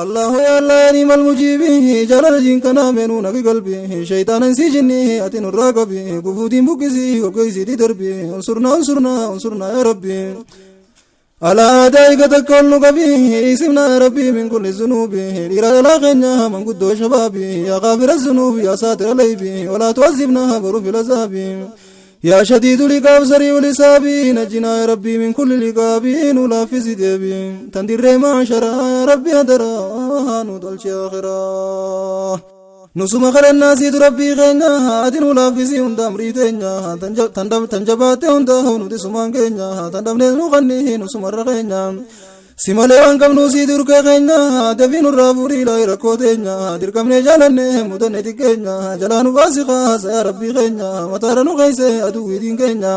الله يا الله يا نعم المجيب جلال جين كنا منون في قلبي شيطان سجني أتن الراقبي قفود بكسي وكيسي دربي انصرنا انصرنا انصرنا يا ربي على أدائك تكون قبي اسمنا يا ربي من كل الذنوب إلى لا غنى من قد شبابي يا غافر الذنوب يا ساتر العيب ولا تعذبنا بروف العذاب يا شديد العقاب سريع الحساب نجنا يا ربي من كل العقاب نولا في سدبي تندر ما شرا يا ربي هدرا نودل آخرا نسوم خير الناس ربي غنى أدين ولا في سيون دمري تنيا تندم تنجبات هندا نودي سمان كنيا تندم نغني نسوم رغنيا سمالي وانكم نوسي درك غنى دفين الرافوري لا يركوتنيا دركم نجالني مدن تكنيا جلان واسخا يا ربي غنى مطار نغيس أدوي دين كنيا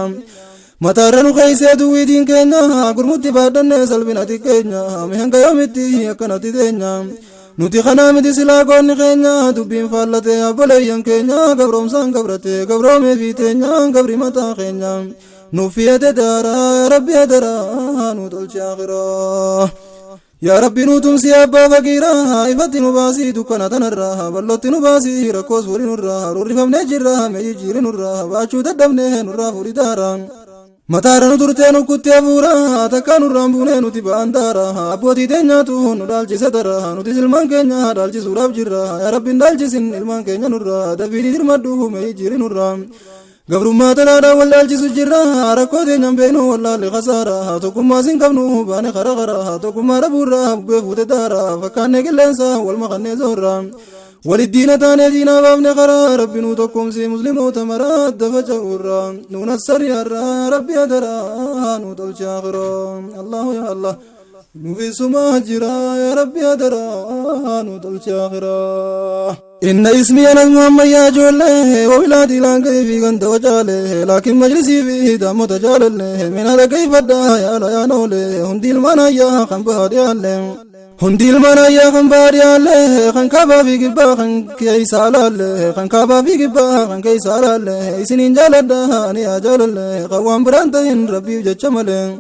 مطار نغيس أدوي دين كنيا قرمتي بعدن سلبنا تكنيا مهنك يومتي أكنتي دنيا nuti kana miti silaa goonni keenya dubbiin faallate abboleeyyan keenya gabroomsaan gabrate gabroomee fi teenya gabri mataa keenya nuuf fiyate daaraa rabbi adaraa nu tolche akhiraa yaa rabbi nu tumsi abbaa faqiiraa ifatti nu baasii dukkana tanarraa bal'ootti nu baasii rakkoos furii nurraa rurrifamnee jirra mee jijjiiri nurraa baachuu dadhabnee nurraa furii daaraa mataarra nu turtee nu kuttee hafuura takkaa nurraan buunee nuti ba'an daara abbootii teenyaatu nu dhaalchise dara nuti ilmaan keenya dhaalchisuudhaaf jirra yaa rabbi hin dhaalchisin ilmaan keenya nurraa dafiidii dirmadhu mee jijjiiri nurraa gabrummaa tanaadhaan wal dhaalchisu jirra rakkoo teenyaan beeknu wallaalle khasaara tokkummaa sin qabnu baane kara kara tokkummaa dhabuurraa bubbee fuute daara fakkaannee qilleensa wal makannee zoorra وللدين تاني دينا بابن خرا ربي نو تقوم سي مسلم وتمرا دفجورا نو نصر يا ربي أدرا نو تلشاخرا الله يا الله نو في سما جرا يا ربي أدرا نو تلشاخرا إن اسمي أنا محمد يا جولة وولادي لان كيف كنت وجاله لكن مجلسي فيه دم تجالله من هذا كيف دا يا لا يا نوله هندي المانا يا خنبار يا لم هندي المانا يا خنبار يا له خنكابا في قبا خنكي سالاله خنكابا في قبا خنكي سالاله سنين جالدا أنا يا جالله قوام برانتين ربي وجمله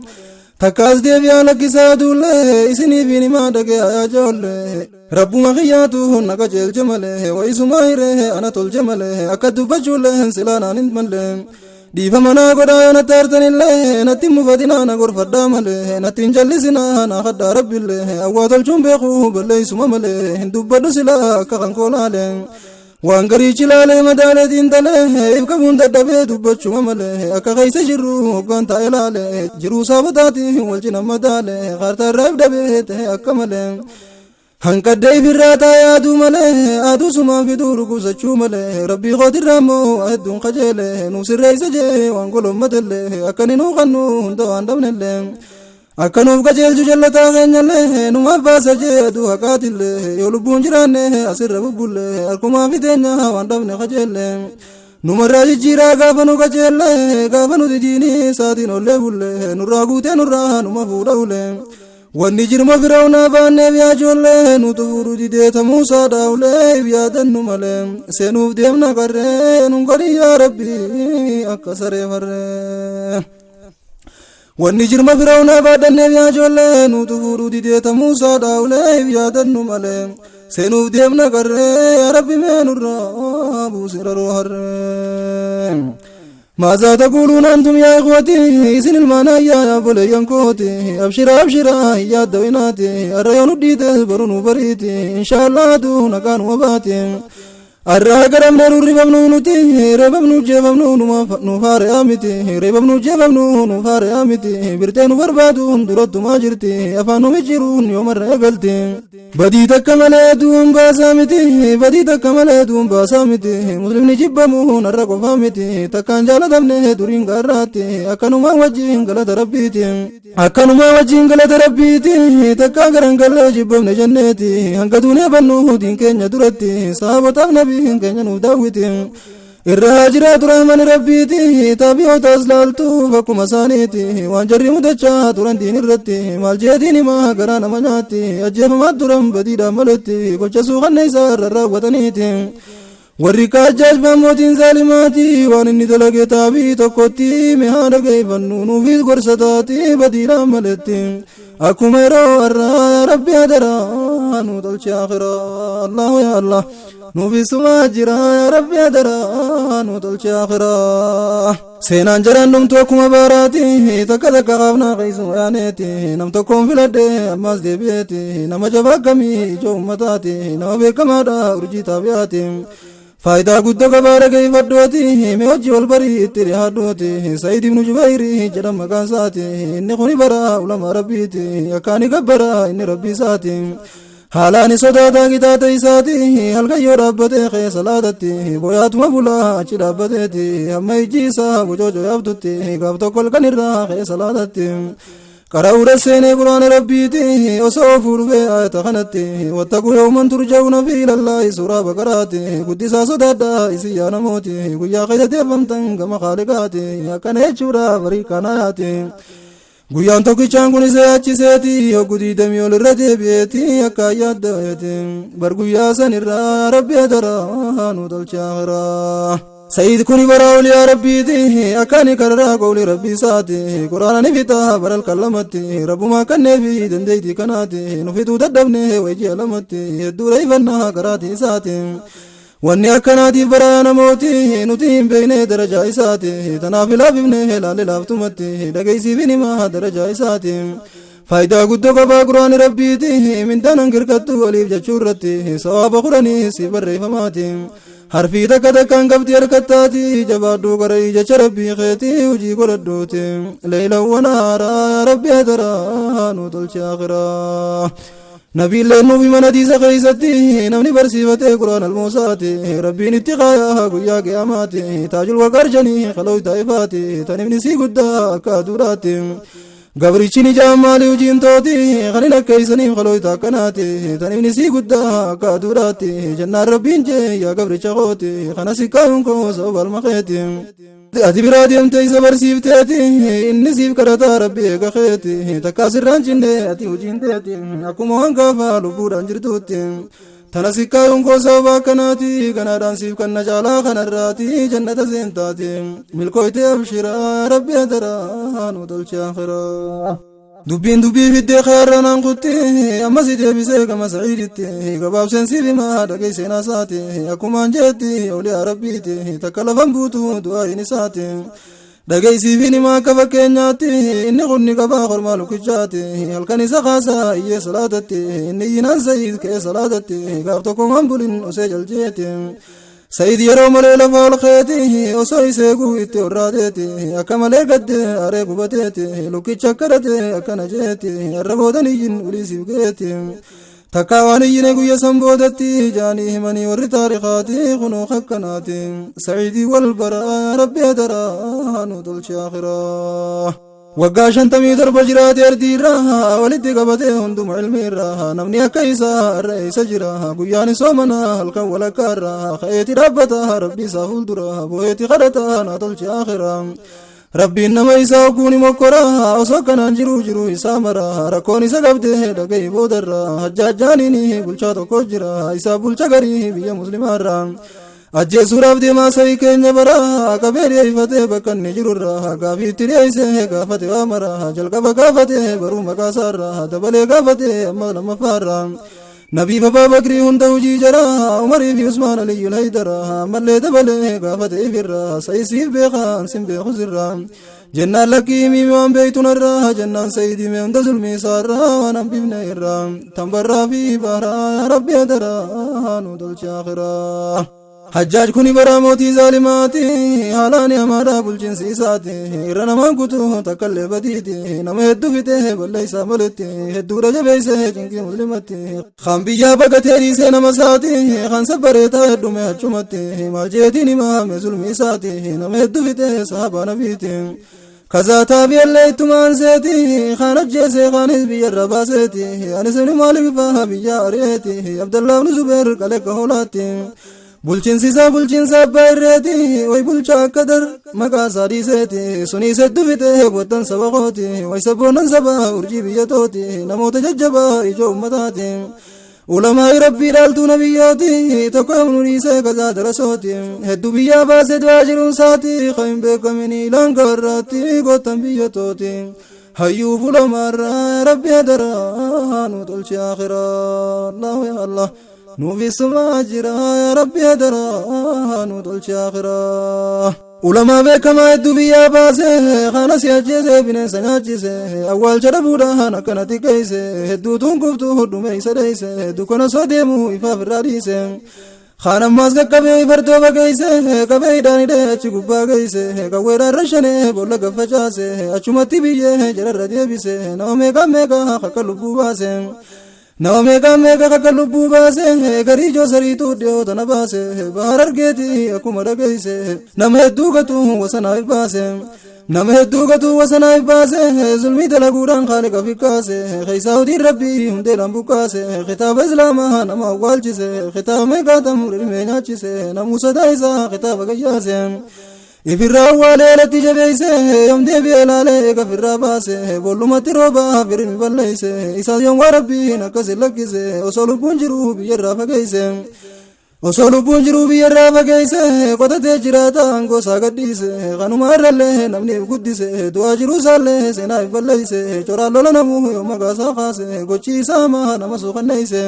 تكاز ديبيا لك سادوله إسني فيني ما دقي يا جوله رب ما خياته نكجل جمله وإسما هيره أنا طول جمله أكد بجوله سلانا نندمله ديفا منا قدا أنا تارتن الله نتم فدنا نغر فدامله نتم جلسنا نخد رب الله أوات الجنبه بلي سممله هندو بدو سلا كخن كولاله وانغري چلاله مداله دين تله ابكون ددبه دبچو ممله اكا غيس جرو وكان تايلاله جرو سابتاتي والجنا مداله غارت رب دبه ته اكمله هنقدي فراتا يا دومله ادو سما في دور كوسچو مله ربي غدر رمو ادون خجله نو سريس جه وانغلو مدله اكننو غنو هندو اندمنله أكنوف قجل جلتا غنيله نما فاسجه دو هكاتله يلبون جرانه أسر بقوله أركما في دنيا واندمن خجله نمر جيرا غافنو قجله غافنو ديني ساتين وله نراغوته نرا نما فوروله ونجر مفرونا بانه بياجوله نتفورو ديته موسى داوله بيادن مله سنوف ديمنا قره نغري يا ربي أكسر فره ونجر مفرونا بعدن بياجوله نتفورو ديته موسى داوله بيادن مله سنوف ديمنا قره يا ربي منورا بوسر روحر ماذا تقولون أنتم يا إخوتي سن المنايا يا بليان كوتي أبشر أبشر يا دويناتي الريان ديته برونو بريتي إن شاء الله دون كان وباتي الراجرم نور ربمنو نتي ربمنو جبمنو نفار أمتي ربمنو جبمنو نفار أمتي برتين بربادون درت ما جرتي أفانو مجرون يوم الرجلتي بدي تكمل دون باسامتي بدي تكمل دون باسامتي مسلم نجيب مون الرقم فامتي تكان جال دمنه دورين قراتي أكنو ما وجهين غلط ربيتي أكنو ما وجهين غلط ربيتي تكان غرنگل جيبم نجنتي هنگدونه بنو دين كنيا درتي صحابة نبي كنيا نداوتي الراجرات رحمن ربيتي تابعو تسلالتو فكما سانيتي وانجري مدچا تران دين الرتي مالجيتيني ما غرانا مناتي اجيب ما تران بديدا ملتي قلت سوغن نيسار الراوتنيتي وريكا جاج بموتين ظالماتي وان اني دلقي تابي تقوتي مهانا كيف النونو في قرصتاتي بديدا ملتي Akkuma yeroo har'aa yaa Rabbi adaraa nu tolchi akhiraa. Allahu yaa Allah nuuf isumaa jira yaa Rabbi adaraa nu tolchi akhiraa. Seenaan jaraan dhumtu akkuma baaraati takka takka qaafnaa keessuma yaaneeti nam tokkoon filadhe ammas deebi'eeti nama jabaa akkamii ijoo ummataati nama beekamaadha urjii taabi'aati. Faayidaa guddoo qabaa dhageeffadhooti mee hojii wal barii itti dhiyaadhooti Sa'iid ibnu Jubayri jedhama maqaan isaati inni kuni bara ulama rabbiiti akkaani gabbara inni rabbii isaati. Haalaan sodaataa kitaata isaati halkan yoo dhaabbatee kee salaatatti boyaatuma bulaa achi dhaabbateeti hamma ijji isaa bocoocoo yaabtutti gaaf tokko halkan irraa kee salaatatti. Qara'uudha seenee quraana rabbiiti osoo fuudhufee ayata kanatti wattaquu yawman turja'uuna fi ilallaahi suuraa baqaraati guddisaa sodaadhaa isin yaa namooti guyyaa keessatti hafamtan gama khaaliqaati akkana jechuudha barii kanayaati. Guyyaan tokkichaan kun isa yaachiseeti hoggu diidamii ol irra deebi'eeti akka yaaddaa'eeti bar guyyaa san irraa rabbi adaraa nu tolche akhiraa. Sa'iid kuni bara oliyaa rabbiiti akkaani karraa qawli rabbii isaati quraana ni fixa bara halkan lamatti rabbumaa kanneefi dandeettii kanaati nu fixuu dadhabne wayii lamatti hedduu reeffannaa karaatii isaati. Wanni akkanaatiif bara namooti nuti hin beekne darajaa isaati tanaaf ilaafifne laalle laaftumatti dhageessiifin himaa darajaa isaati. Faayidaa guddoo qabaa quraani rabbiiti mindaan hangirkattu waliif jechuu irratti sawaaba kudhanii siif barreeffamaati. Harfii takka takkaan qabdi harkattaati jabaadhuu qara'ii jecha rabbii keetii hojii godhadhuuti. Leelawwan haaraa rabbi hadaraa nu tolche akhiraa. Nabiilleen nuuf mana diisa keessatti namni barsiifatee quraan almoosaati rabbiin itti qaayaa guyyaa qiyaamaati taajul waqarjanii qaloo taa'ifaati tanifni sii guddaa akka aduudhaati. Gabrichi ni jaamaalii hojiin tooti kan hin akkeessaniif qaloo akkanaati tanifni sii guddaa akka aduudhaati jennaan rabbiin jee yaa gabricha kooti kana si kaayuun koo sababa almaqeeti. Ati biraa deemtee isa barsiifteeti inni siif kadhataa rabbi eega keeti takkaa sirraan cinne ati hojiin teeti akkuma waan gaafa lubbuudhaan jirtuutti. Tana si kaayuun koo sababa akkanaati kanaadhaan siif kanna caalaa kanarraati jannata seentaati milkooytee abshiraa rabbi adaraa nu tolche akhiraa. Dubbiin dubbii fiddee kaarra naan kutti ammas deebisee gama sa'iiditti gabaabseen siif himaa dhagee seenaa isaati akkumaan jeetti oliyaa rabbiiti takka lafan buutu du'aa hin isaati. Dhageessiifin himaa akka fakkeenyaatti inni kunni qabaa kormaa lukkichaati halkan isa kaasaa iyyee salaatatti inni iyyinaan sa'iid ka'ee salaatatti gaaf tokko waan bulin osee jaljeeti. Sa'iid yeroo malee lafa ol keeti osoo isee itti horraateeti akka malee gadde aree gubateeti lukkicha kadhate akkana jeeti har'a boodan iyyin uliisiif geeti. Takkaa waan iyyine guyya san boodatti jaanii himanii warri taarikaati kunoo akkanaati. Sa'iidii wal baraa rabbi adaraa nu tolche akhiraa. Waggaa 57 jiraate ardiirraa walitti qabatee hunduma ilmiirraa namni akka isaa har'a isa jira guyyaan soomana halkan walakkaarraa ka'eeti dhaabbata rabbi isaa fuuldura bo'eeti kadhata naa tolche akhiraa. Rabbiin nama isaa hogguuni mokkora osoo akkanaan jiru jiru isaa mara rakkoon isa qabde dhagahi boodarra hajjaajjaaniin bulchaa tokko jira isaa bulcha garii biyya muslimaarraa. Ajjeesuudhaaf deemaa sa'ii keenya bara qabee dhiyeeffatee bakka inni jirurra gaafiitti dhiyeessee gaafate waa mara jalqaba gaafate baruu maqaa isaarra dabalee gaafate amma lammaffaarra. Nabii Babaa Bakrii hunda hojii jara Umarii fi Usmaan Aliyyul Haydara ammallee dabalee gaafate ifirra sa'ii siif beekaa sin beeku sirra. Jennaan lakkii himii waan beektunarra jennaan sayidii mee hunda zulmii isaarra waan hambifne irra tanbarraa fi baaraa rabbi adaraa nu tolche akhiraa. Hajjaaj kuni bara mootii zaalimaati haalaan hamaadha bulchiinsi isaati irra namaan kutuu takkallee badiiti nama hedduu fite balleessaa maletti hedduudha jabeesse cinqii muslimatti kan biyyaa baqatee dhiisee nama isaati kan sabbareetaa heddume achumatti maal jeetiin himaame zulmi isaati nama hedduu fite sahabaa nabiiti. Kazaataa biyallee ittumaan seeti kan ajjeese kaanis biyyarra baaseeti anis maaliif faa biyya ari'eeti Abdallaa ibnu Zubeer qaleqa hoolaatti. Bulchiinsi isaa bulchiinsa abbaa irreeti way bulchaa akka dar maqaa isaa dhiiseeti suniis hedduu fixe goottan saba kooti way sabboonan saba urjii biyya tooti namoota jajjabaa ijoo ummataati. Ulamaa rabbii dhaaltuu nabiyyooti tokko nu dhiisee kazaa darasooti hedduu biyyaa baasee du'aa jiruun isaati kan hin beekamini ilaan gabarraatti goottan biyya tooti. Hayyuu fulamaarraa Rabbi hadaraa nu tolchi akhiraa. Allahu ya Allah nuuf isumaa jira yaa Rabbi hadaraa nu tolchi akhiraa. Ulamaa beekamaa hedduu biyyaa baase, kana si ajjeese bineensa nyaachise, awwaalcha dhabuudhaan akkana xiqqeesse, hedduutuun kuftuu dhume isa dheeyse, dukkana osoo deemu ifaaf irraa dhiise. Kaan ammaas qaqqabee fardoo baqeeyse, qabee hidhaan hidhee achi gubbaa geeyse, qawweedhaan rashanee boolla gaffacaase, achumatti biyyee jararra deebise, nama meeqa meeqa akka lubbuu baase. Nama meeqa meeqa akka lubbuu baase, garii joosariitu dhiyoo tana baase, bahar argeeti akkuma dhageeyse, nama hedduu gatu wasanaaf baase. Nama hedduu gatu wasanaaf baase, zulmii dalaguudhaan Khaaliqa fikkaase, keeysaa hojiin Rabbii hundeedhaan buqqaase, kitaaba Islaamaa nama awwaalchise, kitaaba meeqaatam rirmee nyaachise, namuusa isaa kitaaba gayyaase. Ifirraa awwaalee alatti jabeeyse, yoom deebi'ee laalee gafirraa baase, boollumatti roobaa firmi balleeyse, isaas yoom waa Rabbiin akkas hin lakkise, osoo lubbuun jiru biyyarraa fageeyse. Osoo lubbuun jiru biyyarraa fageeyse, qotatee jiraata aangoo isaa gadhiise, kanuma irrallee namni if guddise, du'aa jiruu isaallee seenaa if balleeyse, coraan lola namuu yoo maqaa isaa kaase, gochi isaa hamaa nama suukanneeyse.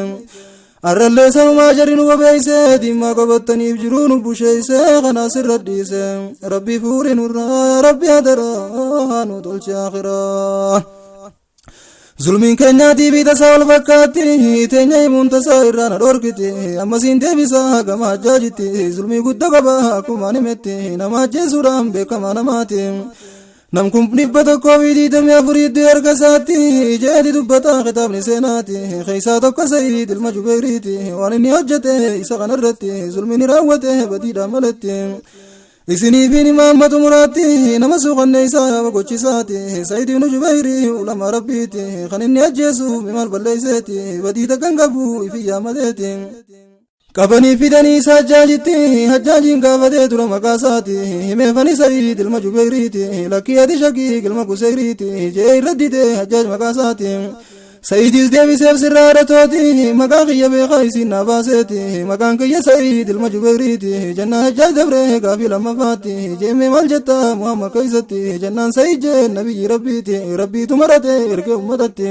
Arrallee sanumaa jarri nu bobeeyse, diimaa qabattaniif jiruu nu busheeyse, kanaas irra dhiise. Rabbi fuuri nurraa, Rabbi hadaraa nu tolche akhiraa. Zulmiin keenyaatii fi tasaa wal fakkaatti, teenya himuun tasaa irraa na dhorkiti, ammasiin deebisaa gama hajjaajitti, zulmii guddaa qaba akkuma himetti, nama ajjeesuudhaan beekamaa namaati. Nam kun 124tti harka isaatti jeeti dubbata kitaabni seenaati, keessaa tokko Sa'iid ilma Jubeyriiti, waan inni hojjete isa kanarratti zulmiin raawwate badiidhaan malatti. Isiniifin imaammatu muraatti nama suuqanne isaa gochisaati, Sa'iid ibnu Jubeyri ulama Rabbiiti, kan inni ajjeesu maal balleeyseeti, badii takkan qabu ifi yaamateeti. Qabanii fidanii isa hajjaajitti, hajjaajiin gaafatee dura maqaa isaati, himeefani Sa'iid ilma Jubeyriiti, lakkii ati Shaqiiq ilma Kuseyriiti jee irra dide hajjaaj maqaa isaati. Sa'iidis deebiseef sirraa haadhatooti, maqaa kiyya beekaa isiin naa baaseeti, maqaan kiyya Sa'iid ilma Jubeyriiti jennaan hajjaaj dabree gaafii lammaffaatti jeemee maal jetta Muhammad keeysatti jennaan Sa'iid jee nabiyyi Rabbiiti, Rabbiitu marate ergee ummatatti.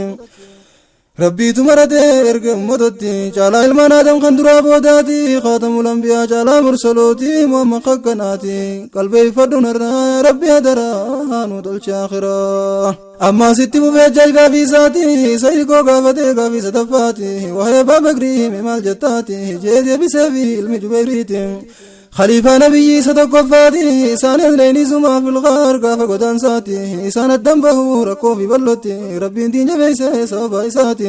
Rabbiitu marate erga ummatatti, caalaa ilmaan Aadam kan duraa boodaati, khaatamul anbiyaa caalaa mursalooti Muhammad kakkanaati, qalbeeffadhu narraa Rabbi hadaraa nu tolche akhiraa. Ammaa sitti fufee hajjaaj gaafii isaati, Sa'iid koo gaafatee gaafii sadaffaati, waa'ee Abbaa Bakrii hime maal jettaati jee deebisee fi ilmi Jubeyriiti. Khaliifaa nabiyyi isa tokkoffaati, isaan asnayni sumaa fil ghaar gaafa godaansaati, isaan addan bahuu rakkoo fi bal'ootti, Rabbiin diin jabeeyse sababa isaati.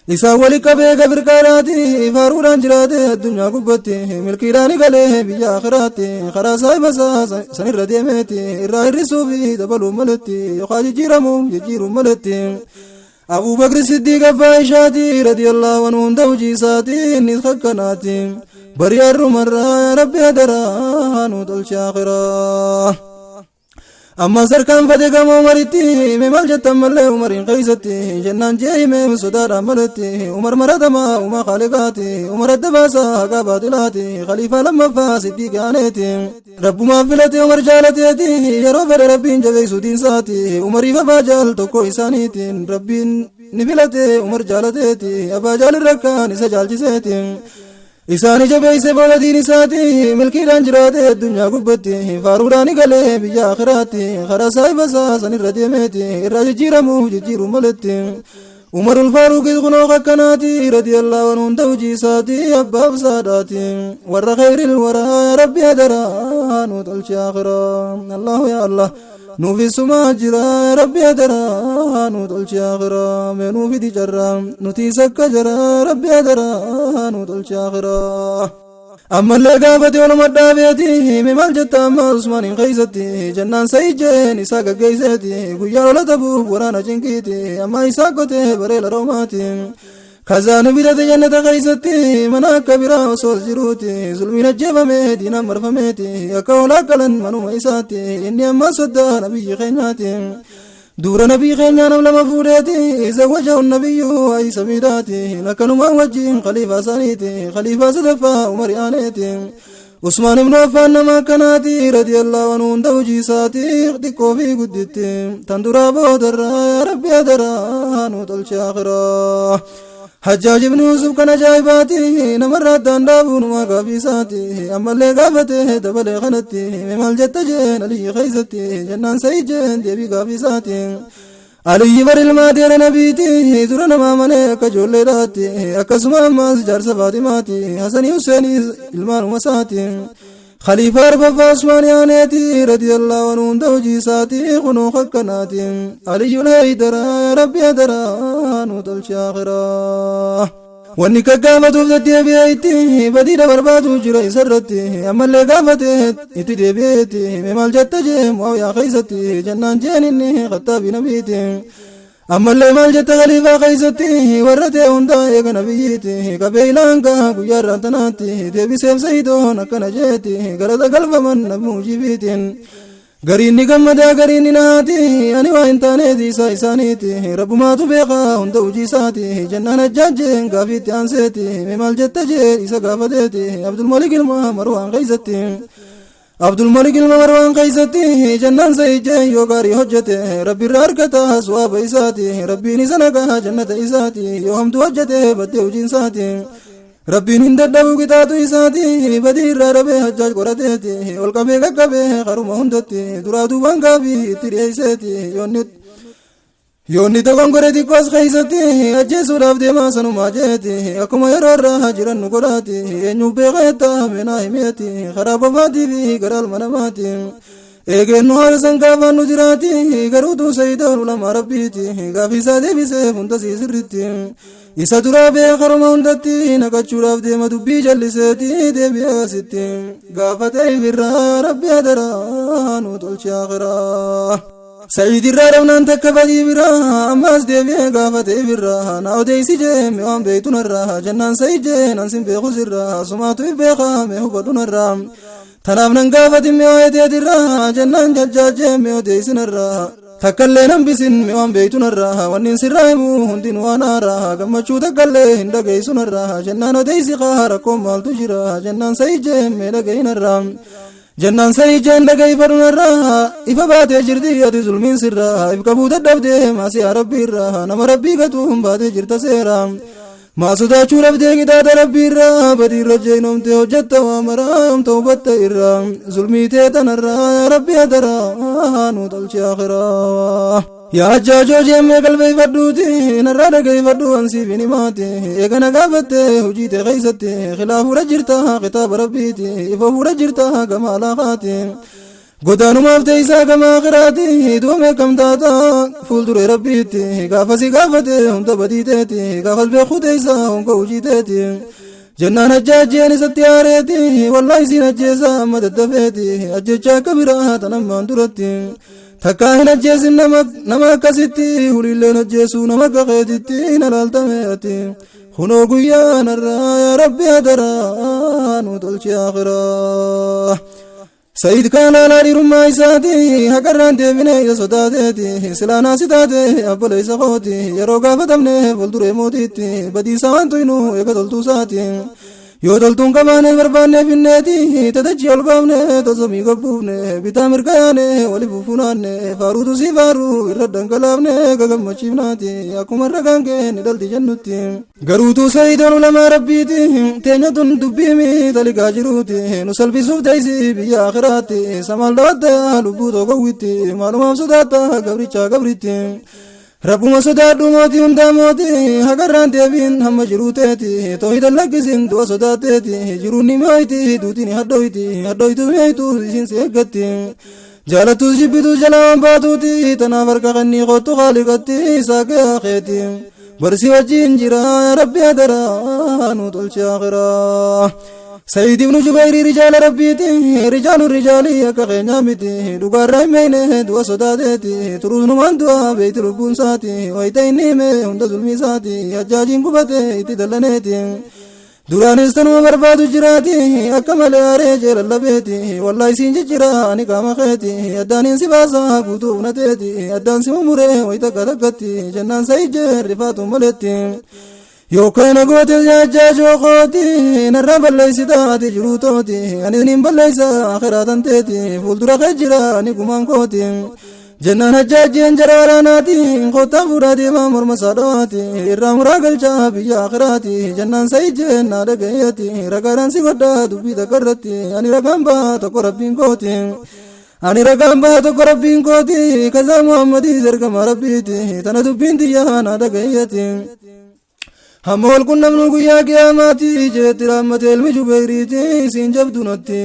Isaan wali qabee gafirqaadhaati, faaruudhaan jiraate addunyaa gubbatti, milkiidhaan galee biyya akhiraatti, karaa saahiba isaa sanirra deemeeti, irraa hir'isuu fi dabaluu maletti, yookaan jijjiiramuuf jijjiiruu maletti. Abu Bakr Siddiq abbaa ishaati radiyallahu anhu hunda hojii isaati innis kakkanaati. Bari har'umarraa Rabbi hadaraa nu tolche akhiraa. Amma sarkaan fate gama Umaritti, hime maal jettan mallee Umariin keeysatti jennaan jee hime sodaadhaan maletti, Umar maratamaa Uma Khaaliqaati, Umar adda baasaa haqaa baatilaati, khaliifaa lammaffaa Siddiq aaneeti. Rabbumaan filate Umar jaalateeti, yeroo fedhe Rabbiin jabeessu diinsaati, Umariif Abbaa Jaal tokko isaaniitiin Rabbiin ni filate Umar jaalateeti, Abbaa Jaal rakkaan isa jaalchiseeti. Isaani jabeeyse booda diin isaati, milkiidhaan jiraate addunyaa gubbatti, faaruudhaan galee biyya akhiraatti, karaa saahiba isaa sanirra deemeeti, irraa jijjiiramuuf jijjiiruu maletti. Umarul Faaruqis kunoo kakkanaati radiyallahu anhu hunda hojii isaati abbaaf saadhaati, warra khayril waraa Rabbi hadaraa nu tolche akhiraa. Allahu ya Allah nuuf isumaa jira Rabbi hadaraa nu tolche akhiraa, mee nuuf fidi carraa nuti sakka jara Rabbi hadaraa nu tolche akhiraa. Ammallee gaafate oluma dhaabeeti, hime maal jetta amma Usmaaniin keeysatti jennaan Sa'iid jeen isaa gaggeeyseeti, guyyaa lola tabuuf waraana cinqiiti, amma isaa qotee bareela roomaati. Kazaanu bitate jannata keeysatti mana akka biraa osoo jiruuti, zulmiin ajjeefame diinaan marfameeti, akka hoolaa qalan manuma isaatti, inni amma soddaa nabiyyi keenyaati. Dubra nabii keenyaa nam lama fuudheeti, zawwajahu nabiyyu Ayisa miidhaati, akkanumaan wajjin khaliifaa isaaniiti, khaliifaa sadaffaa Umari aaneeti. Usmaan ibnu Affaan nama akkanaati radiyallahu anhu hunda hojii isaati xiqqoo fi gudditti tan duraa boodarraa yaa rabbi adaraa nu tolche akhiraa. Hajjaaj ibnu Yusuf kan ajaa'ibaati namarraa addaan dhaabuu numaa gaafii isaati ammallee gaafate dabalee kanatti mee maal jetta jeen Aliyyi keessatti jennaan sa'i jeen deebii gaafii isaati. Aliyyi bar ilmaa deera nabiiti dura namaa malee akka ijoolleedhaatti akkasuma ammaas jaarsa Faatimaati Hasanii Husseenis ilmaanuma isaati. Khaliifaa arfaffaa Usmaan yaaneeti radiyallahu anhu hunda hojii isaati kunuu akkanaati. Aliyyul Haydaraa yaa rabbi adaraa nu tolche akhiraa. Wanni gaggaafatuuf deddeebi'eetti badiidha barbaadu jira isarratti ammallee gaafate itti deebi'eetti mee maal jetta jee Mu'aawiyaa keessatti jennaan jeen inni Khattaabii nabiiti. Ammallee maal jetta khaliifaa keessatti warra ta'e hundaa eega nabiyyiiti qabee ilaangaa guyyaa irraan tanaatti deebiseef Sayidoon akkana jeetti galata galfaman nabi mujibiitiin. Gariin ni gammadaa gariin ni naati ani waa hin taaneeti isaa isaaniiti rabbumaatu beekaa hunda hojii isaati jennaan ajjaajjeen gaafiitti aanseeti mee maal jetta jee isa gaafateeti Abdulmalik ilma Marwaan keessatti. Abdulmalik ilma Marwaan keessatti jennaan sayijjeen yoo gaarii hojjete rabbi irraa argata suwaaba isaati rabbiin isa nagaa jannata isaati yoo hamtuu hojjete baddee hojiin isaati. Rabbiin hin dadhabu qixaaxu isaati badii irraa dhabee hajjaaj qorateeti ol qabee qaqqabee karuma hundatti duraa duubaan gaafii itti dhiyeesseeti yoonni dogongore xiqqoos keessatti ajjeesuudhaaf deemaa sanumaa jeeti akkuma yeroo irraa jiran nu godhaati eenyuuf beekeetta meenaa himeeti karaa bofaatii fi gara ilma namaati. Eegeennu haala san gaafaan nu jiraati garuutu sayidoon ulamaa rabbiiti gaafii isaa deebisee hunda sii sirritti. Isa duraa bee karuma hundatti naqachuudhaaf deema dubbii jalliseeti deebi'ee asitti gaafatee ifirraa rabbi adaraa nu tolche akhiraa. Sa'iid irraa dhabnaan takka badii biraa ammaas deebi'ee gaafatee ifirraa na odeessi jee mee waan beektunarraa jennaan Sa'iid jee nan sin beeku sirraa sumaatu if beekaa mee hubadhunarraa. Tanaaf nan gaafatin mee waa'ee teetirraa jennaan jajjaajjee mee odeessinarraa. Takkallee nan bisin mee waan beektunarraa wanni sirraa himu hundinuu waan haaraa gammachuu takkallee hin dhageessunarraa jennaan odeessi kaa rakkoon maaltu jira jennaan Sa'iid jee mee dhaga'inarraa. Jennaan Sa'iid jeen dhaggeeffadhunarraa ifa baatee jirti ati zulmiin sirraa if qabuu dadhabdee maasiyaa rabbiirraa nama rabbii gatuun baatee jirta seera. Maa sodaachuu dhabdee qixaaxa rabbiirraa badiirra jeenomtee hojjetta waa maraa yoomta hubatta irraa zulmii tee tanarraa yaa rabbi adaraa nu tolche akhiraa. Yaa hajjaajoo jeemmee qalbeeffadhuuti narraa dhageeffadhu ansiif hin himaati eegana gaafatte hojii tee keessatti khilaafuudha jirta kitaaba rabbiiti ifa fuudha jirta gama alaaqaati. Godaanumaaf teessaa gama akhiraati du'a meeqam taata fuulduree rabbiitti gaafasi gaafate hunda badii teeti gaafas beekuu teessaa honga hojii teeti. Jennaan ajjaajjeen isatti aareeti wallaahi siin ajjeesa amma daddafeeti ajjecha akka biraa tan ammaan duratti. Takkaa hin ajjeesin nama akkasitti huliilleen ajjeesuu nama akka keetitti hin alaaltameeti. Kunoo guyyaan har'aa yaa rabbi adaraa nu tolche akhiraa. Sa'iid kaan laalaa dhiirummaa isaati haqarraan deebine isa sodaateeti silaanaa si taate abboleessa kooti yeroo gaafatamne fuulduree mootiitti badiisa waan tuynu eega toltuu isaati. Yoo toltuun qabaane barbaanne finneeti tadachii ol baafne tosamii gobbuufne bitaa mirga yaane wali fufunaanne faaruutu si faaruu irra dhangalaafne gagammachiifnaati akkuma ragaan kee ni dhalti jennutti. Garuutuu sayidoon ulamaa rabbiiti teenya tun dubbiimi taligaa jiruuti nu salphisuuf teessi biyya akhiraatti samaal dhawatta lubbuu tokkowwitti maalumaaf sodaatta gabrichaa gabritti. Rabbuma sodaadhu mootii hundaa mootii haqarraan deebiin hamma jiruu teeti toohida lakkisin du'a sodaatteeti jiruun ni mi'ooyti duuti ni hadhooyti hadhooytus mi'ooytu isin si eeggatti. Jaalattus jibbitus jalaa waan baatuuti tanaaf harka kennii kottu haaliqatti isaa keeti. Barsi wajjin jira yaa rabbi adaraa nu tolche akhiraa. Sa'iid ibnu Jubayri rijaala rabbiiti rijaalu rijaalii akka keenyaa miti dhugaarraa hin meeyne du'a sodaateeti turuus numaan du'a beeyti lubbuun isaati wayita inni hime hunda zulmii isaati hajjaajiin gubate itti dallaneeti. Duraanis tanuma barbaadu jiraati akka malee aaree jee lallabeeti wallaahi siin jijjira ani qaama keeti addaaniin si baasa guutuu nateeti addaan si mumuree wayita akka takkatti jennaan sa'iid jee rifaatu maletti. Yookaan goote jaajaa shookooti narra balleessitaati jiruu tooti ani niin balleessa akhiraa tanteeti fuuldura kee jira ani gumaan kooti. Jennaan hajjaajjeen jara waraanaati kottaa fuudhaa deemaa morma saadhawaati irraa muraa galchaa biyya akhiraati jennaan sayijjeen naa dhagayeeti ragaadhaan si godhaa dubbii takka irratti ani ragaan ba'a tokko rabbiin kooti. Ani ragaan ba'a tokko rabbiin kooti kazaa Muhammadii ergama rabbiiti tana dubbiin xiyyaa naa dhagayeeti. Hamma wal qunnamnu guyyaa qiyaamaati jeetti raammate ilmi Jubeyriiti isiin jabdu natti.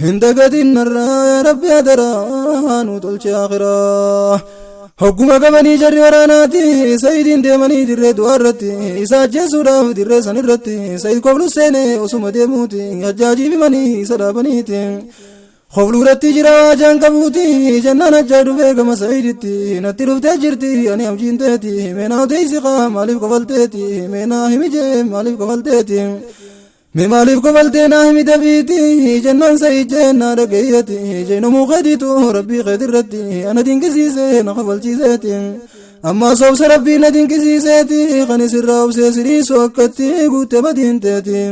Hin dagatin narraa yaa rabbi adaraa nu tolche akhiraa. Hogguma qabanii jarri waraanaati Sayidiin deemanii dirree du'aa irratti isa ajjeesuudhaaf dirree san irratti Sayid koflu seene osuma deemuuti hajjaajii himanii isa dhaabaniiti. Kofluu irratti jira waajaan qabuuti jennaan hajjaa dhufee gama Sayiditti natti dhuftee jirti ani abjiin teeti meenaa odeessi kaa maaliif kofalteeti meenaa himijee maaliif kofalteeti. Mee maaliif kofaltee naa himi dafiiti jennaan Sayid jennaa dhagayeeti jeenomuu keetiitu rabbii keetirratti ana dinqisiise na kofalchiiseeti. Amma soobsa rabbii na dinqisiiseeti kan isirraa obsee siriisu akkatti guutte madiinteeti.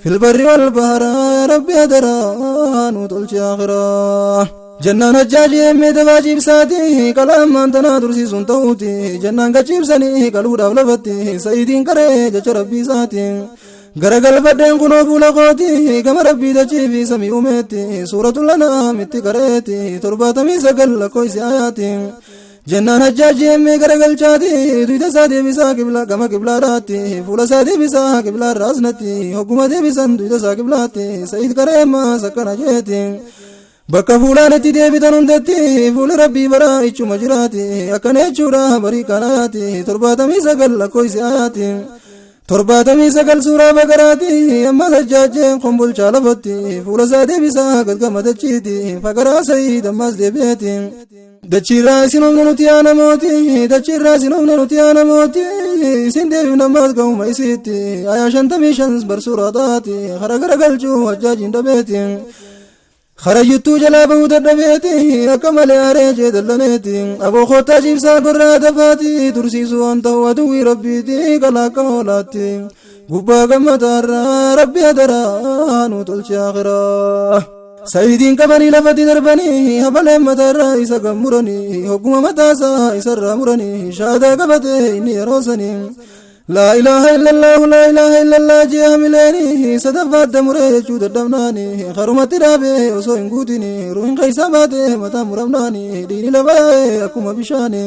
في البر والبحر يا ربي أدرا نطلش آخرا جنان هجاجي أمي دباجيب ساتي كلام أنتنا درسي سنتوتي جنان كجيب سني قالوا دولفتي سيدين كري جج ربي ساتي غرغل فدين كنو فولا قوتي كما ربي دجي في سمي أمتي سورة لنا متي كريتي تربة سقل كويس آياتي jennaan hajjaaji emmee garagalchaati duyda isaa deebisaa qibla gama qiblaadhaatti fuula isaa deebisaa qiblaa irraa asnatti hogguma deebisan duyda isaa qiblaatti Sayid kareemmaas akkana jeeti bakka fuulaan itti deebitan hundatti fuuli rabbii baraa ichuma jiraati akkana jechuudha barii kanaati 79 lakkoofsi ayaati 79 suuraa baqaraati ammas hajjaajeen kombolchaa lafatti fuula isaa deebisaa gad gama dachiiti faqaraa Sayid ammas deebi'eeti. Dachiirraa isin humna nuti yaa namooti dachiirraa isin humna nuti yaa namooti isin deebifna ammas gahuma isiitti ayaa 55 bar suuraataati kara gara galchuu hajjaajiin dhabeeti. Karayyuttuu jalaa bahuu dadhabeeti akka malee aaree jee dallaneeti aboo kottaa ciibsaa gorraa dafaati tursiisuu waan ta'u aduwwii rabbiiti qalaa akka hoolaatti gubbaa gammataarraa rabbi adaraa nu tolche akhiraa. Sayidiin qabanii lafatti darbanii habaleen mataarraa isa gammuranii hogguma mataasaa isarraa muranii shaadaa qabate inni yeroo sanii. لا إله إلا الله لا إله إلا الله جee hamileeni sadaffaadda muree jechuu dadhabnaani harumatti dhaabee osoo hin guutini ruhin keessa baate mataa muramnaani dhiini lafa yaa'ee akkuma bishaani.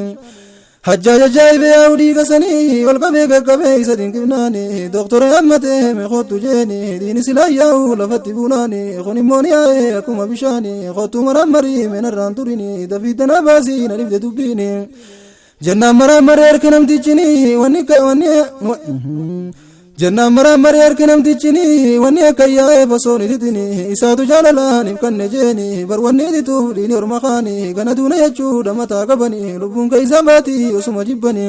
Hajjaaj ajaa'ibee yaa'u dhiiga sanii ol qabee qaqqabee isa dinqifnaani doktora hammatee meeqootu jeeni dhiini silaa yaa'u lafatti buunaani kun immoo ni yaa'ee akkuma bishaani kottuu maraan meenarraan turini dafiiddana baasii na dhibde dubbiini. Jennaan maraan maree harka namtichini wanni wanni jennaan maraan maree harka namtichini wanni akka yaa'ee osoo ititini isaatu jaalalaan if kanne jeeni bar wanni itituuf dhiini orma kaani kana duuna jechuudha mataa qabani lubbuun keessa baati osuma jibbani.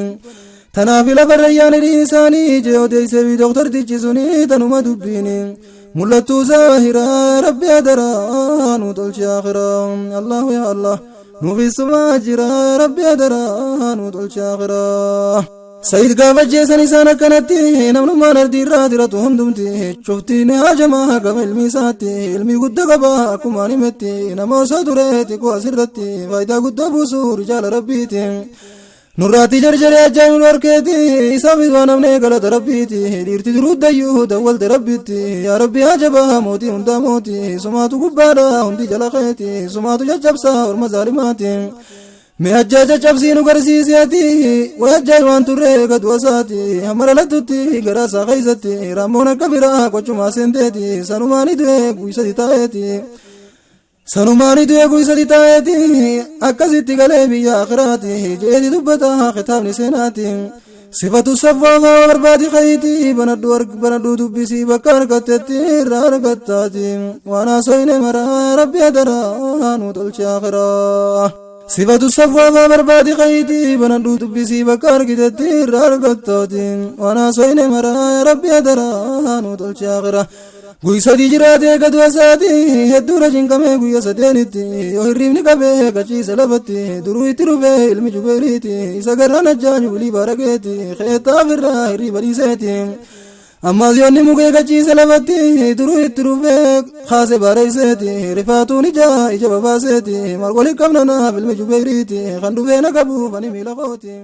Tanaaf lafa rayyaan dhiisaanii jee odeessee fi doktortichi suni tanuma dubbiini. Mul'attuu zaahiraa rabbi adaraa nu tolche akhiraa Allahu yaa Allah. Nuufisumaa jira rabbi adaraa nu tolche akhiraa. Sayid gaafa jeesan isaan akkanatti namnummaan ardii irraa tiratu hundumti cuftiin hajamaa gama ilmi isaatti ilmi guddaa qaba akkuma himetti nama osoo ture xiqqoo asirratti faayidaa guddaa buusu rijaala rabbiiti. Nurraatti jarjaree ajaa'ibu harkeeti isaafis waan namne galata rabbiiti dhiirti duruddayyuu dawwalte rabbitti yaa rabbi ajabaa mootii hundaa mootii sumaatu gubbaadha hundi jala keeti sumaatu caccabsaa orma zaalimaati. Mee hajjaa caccabsii nu garsiiseeti way hajjaaj waan turree gadu asaati hamma dhalattutti garaa isaa keeysatti raammoon akka biraa qochumaa seenteeti sanumaan du'e guysati taa'eeti. Sanumaan du'e guysati taa'eeti akkasitti galee biyya akhiraati jeeti dubbata kitaabni seenaati. Sifatu saffaa barbaadi kayti banadhu dubbisii bakka argattetti irraa argattaati waan haasoyne maraa rabbi adaraa nu tolche akhiraa. Sifatu saffaa barbaadi kayti banadhu dubbisii bakka argitetti irraa argattaati waan haasoyne maraa rabbi adaraa nu tolche akhiraa. Guyya sadii jiraatee gadu isaati hedduudha cinqamee guyya sadeenitti yoo hirribni qabee qachiisa lafatti duruu itti dhufee ilmi Jubeeriiti isa garraan ajjaaju bilii baarageeti keettaaf irraa hirriba dhiiseeti. Ammas yoonni mukee qachiisa lafatti duruu itti dhufee kaase baareesseeti rifaatuun ija ija babaaseeti maal waliin qabnanaaf ilmi Jubeeriiti kan dhufee na qabuuf ani miila kooti.